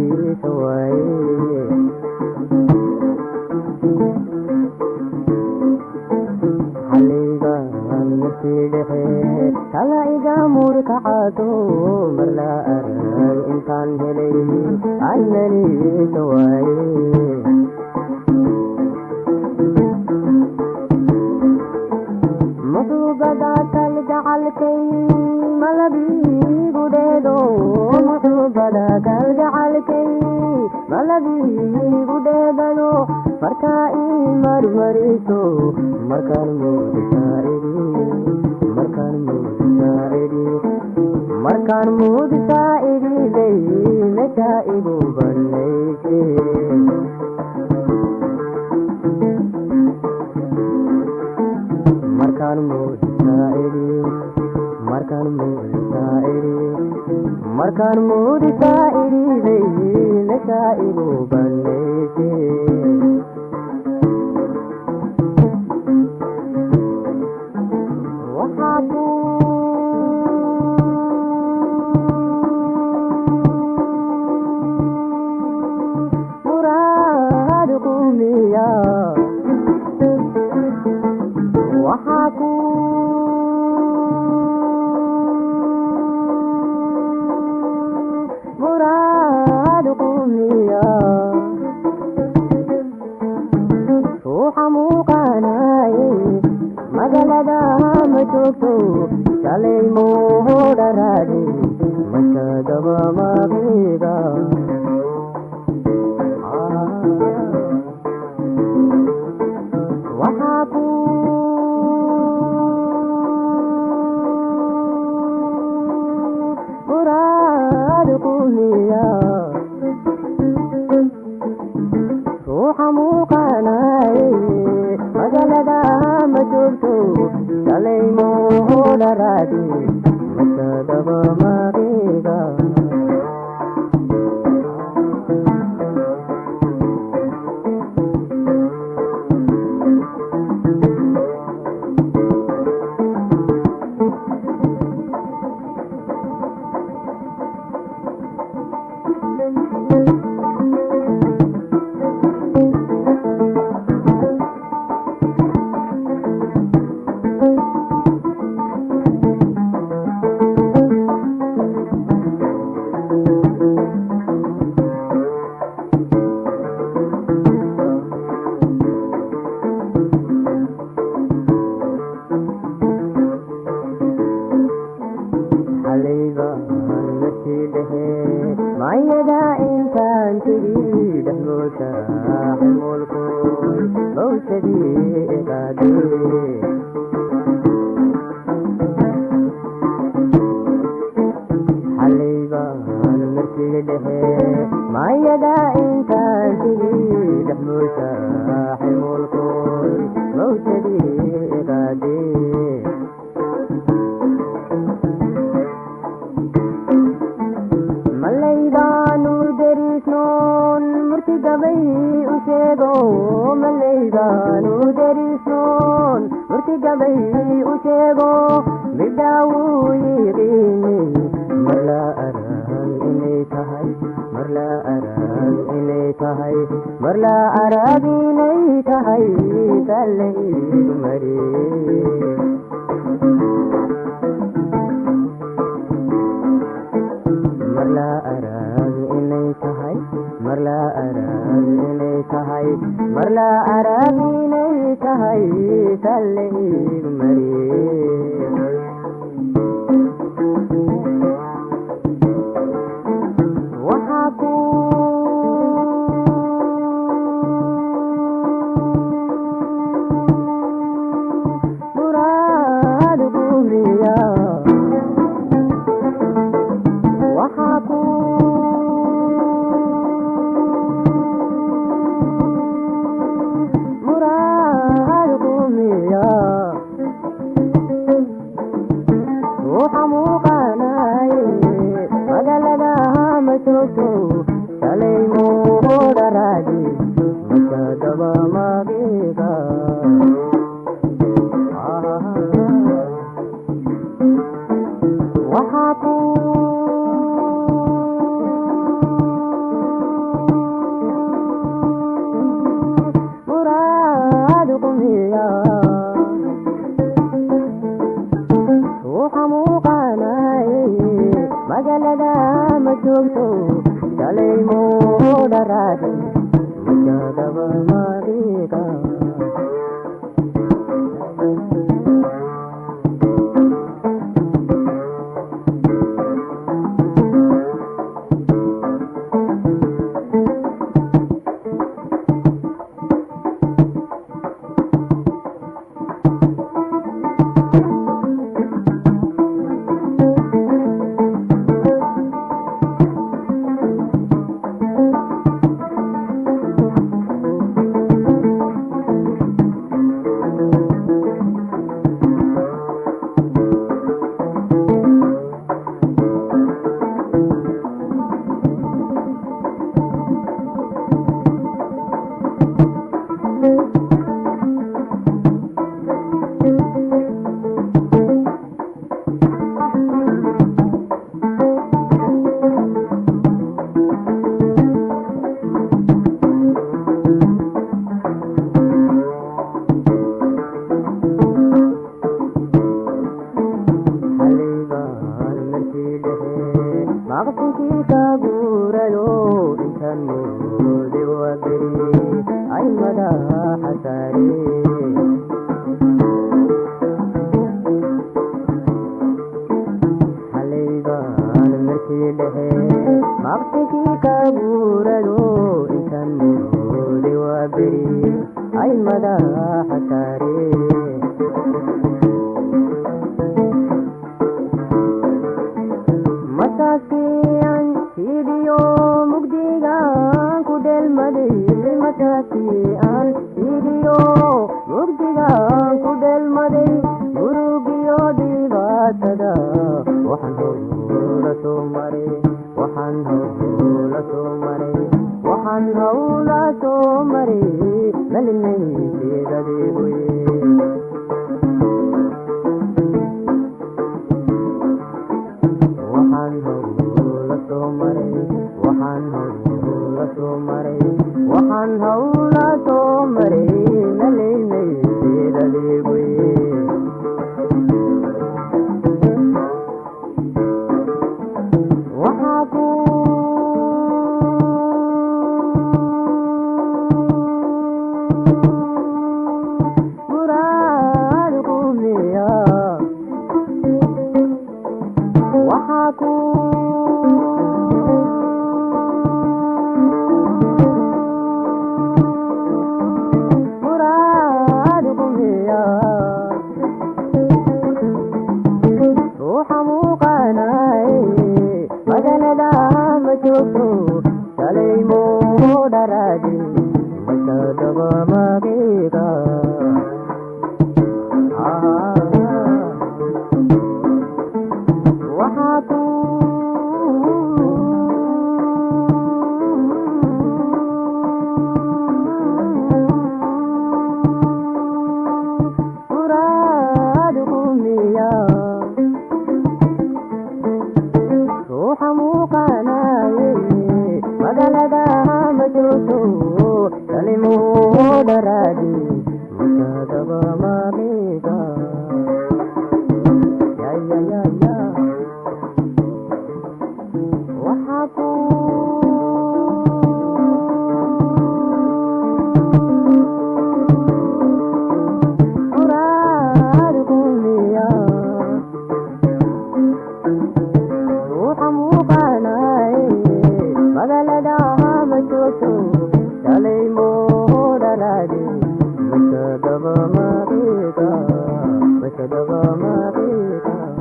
Annaniisa waaye. Xalligan markii dhexe tala iga murkacato, mar la arag intaan helay annaniisa waaye. Muxuubada kalgacalkay malabiigu dheedo, muxuubada kalgacalkay malabiigu dheedano, fartaa ii marmariso markaan mudisaa idhi, markaan mudisaa idhi, markaan mudisaa idhibay meesha igu banayse. Markaan mudisaa idhi, markaan mudisaa idhi, markaan mudisaa idhibay meesha igu banayse. Waxaa ku muraad qumiya, waxaa ku muraad qumiya ruuxa muuqaanaye magaalada ma joogto, shalay muudharaadi mashadaba maqiga. Waxaa ku muraad qumiya ruuxa muuqaanaye magaalada ma joogto, shalay muudharaadi mashadaba maqiga. Xalayba markii dhexe mayada intaan tegi dhexmoosha ximulkoy mawjadii qaadee. Xalayban markii dhexe mayada intaan tegi dhexmoosha ximulkoy mawjadii qaadee. Malaybaanu derisnoon murti gabay u sheego, malaybaanu derisnoon murti gabay u sheego, midhaawuu yiqiini mar la arag inay tahay, mar la arag inay tahay, mar la arag inay tahay talle igu mariyey. Mar la arag inay tahay, mar la arag inay tahay, mar la arag inay tahay talle igu mariyey. Waxaa ku muraad qumiya, waxaa ku muraad qumiya ruuxa muuqaanaye magaalada ma joogto, shalay muudharaadi mashadaba maqiga. Waxaa ku Shalay moodaraadi majadaba mariga. Mashadaba Mariga.